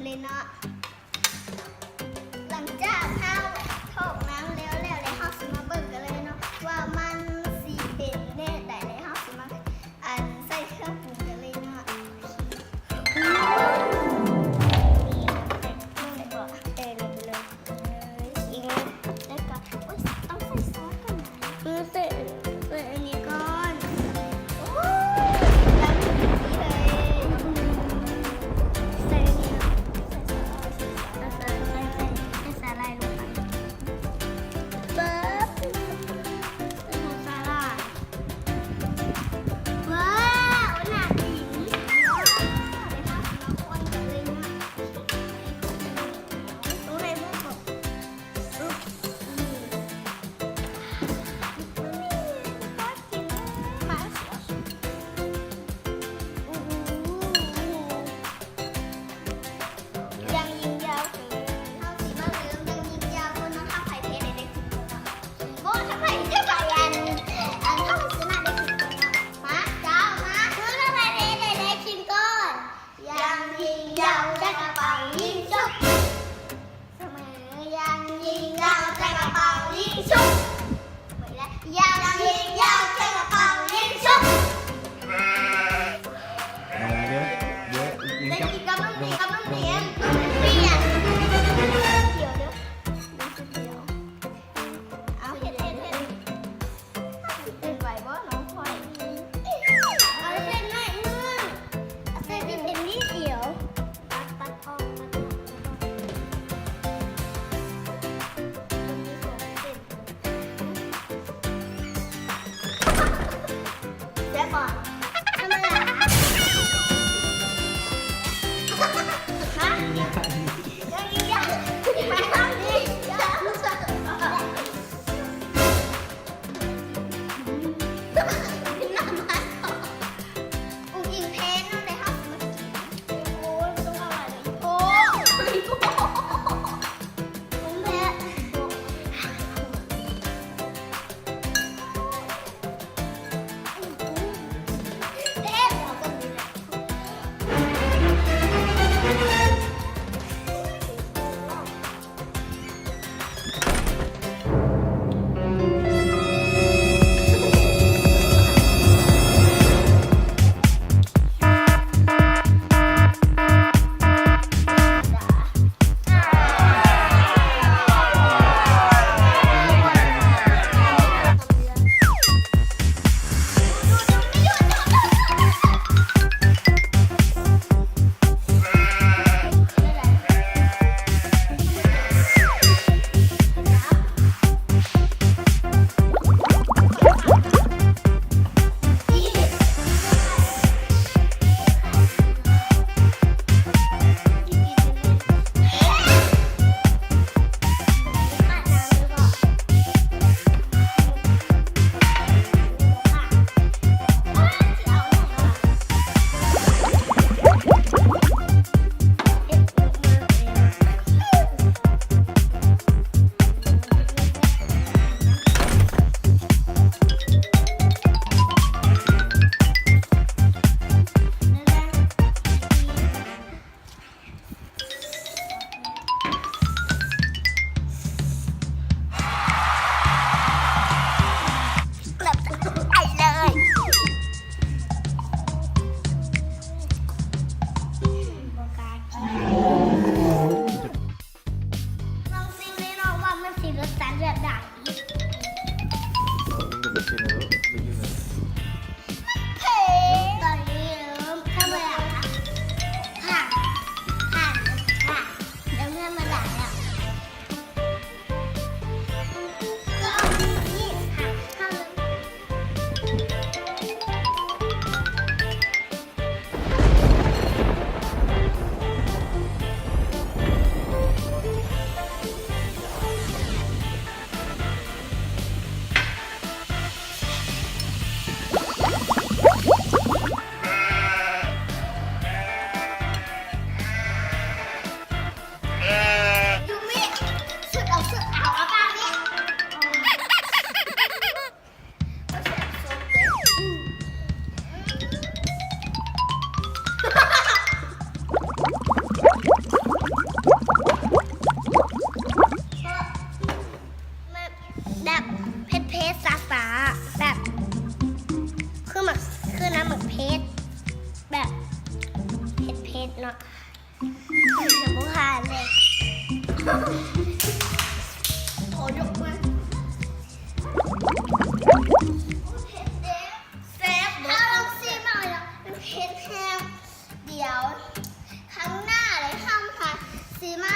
ເລີຍເນາະ. ຫຼັງຈາກເຮົາຖອກນ້ຳແລ້ວ ແລ້ວ ແລ້ວເຮົາຊິມາເບິ່ງກັນເລີຍເນາະ ວ່າມັນຊິເປັນແນວໃດ ແລ້ວເຮົາຊິມາອັນໃສ່ເຄື່ອງປຸງກັນເລີຍເນາະ. ເອີ ລົງໄປເລີຍ ແລ້ວກໍ ໂອ້ຍ ຕ້ອງໃສ່ຊອສກ່ອນນະ. ເອີ ໃສ່ ໃສ່ອັນນີ້ກ່ອນ. ໂອ້ຍ ຕຳດີເລີຍ. ໃສ່ອັນນີ້ເນາະ ໃສ່ສາຫຼ່າຍ ໃສ່ສາຫຼ່າຍ ໃສ່ສາຫຼ່າຍລົງໄປ. ປຶບ ໃສ່ສາຫຼ່າຍ. ວ້າວ ໜ້າກິນ. ເອົາເຂົ້າມາຄົນກັນເລີຍເນາະ. ໂອ້ຍ ບໍ່ ອືມ ໜ້າກິນເລີຍ. ໂອ້ໂຫ ຢ່າງຍິ່ງໃຫຍ່ເລີຍ. ເຮົາຊິມາເລີ່ມຢ່າງຍິ່ງໃຫຍ່ກ່ອນເນາະ. ຖ້າໃຜແພ້ໄດ້ກິນກ່ອນເນາະ. ບໍ່ ຖ້າໃຜ ຖ້າໃຜ ອັນ ອັນ ຖ້າໃຜຊະນະໄດ້ກິນກ່ອນເນາະ. ມາ ເຈົ້າ ມາ ຄື ຖ້າໃຜແພ້ໄດ້ ໄດ້ກິນກ່ອນ. ຢ່າງຍິ່ງໃຫຍ່ ແຕ່ກະເປົ່າຍິງຊຸບ. ສະເໝີ ຢ່າງຍິ່ງໃຫຍ່ ແຕ່ກະເປົ່າຍິງຊຸບ. ເໝີອີກແລ້ວ ຢ່າງຍິ່ງໃຫຍ່ ແຕ່ກະເປົ່າຍິງຊຸບ. ເອົາລະເດີ ເດີ ໄດ້ກິນກັບນ້ຳເດ ກັບນ້ຳເດ ນ້ຳເດ ດຽວເດີ ເອົາ ເຮັດ ເຮັດ ເຮັດ. ເປັນໄຫວບໍ່ນ້ອງຂ້ອຍ? ເອົາເສັ້ນໜ້ອຍໜຶ່ງ ເອົາເສັ້ນທີ່ເປັນນິດດຽວ ຕັດ ຕັດອອກ ຕັດອອກ ຕັດອອກ. ມັນມີສອງເສັ້ນ. ແຊບບໍ່? ທຳມະດາ. ຮະ? ອຸ້ງອິງແພ້ນຳໃດ ເຮົາຊິມາກິນ. ໂອ້ຍ ບໍ່ຕ້ອງເອົາຫຼາຍເລີຍ. ໂອ້ຍ ໂອ້ຍ ແພ້. ຍັງບໍ່ຜ່ານເລີຍ. ຂໍຍົກມື. ເຜັດເດ້. ແຊບບໍ່? ເຮົາລອງຊີມເອົາເນາະ. ມັນເຜັດແຮງ. ດຽວຄັ້ງໜ້າໄດ້ຫ້າມພາຊີມມາ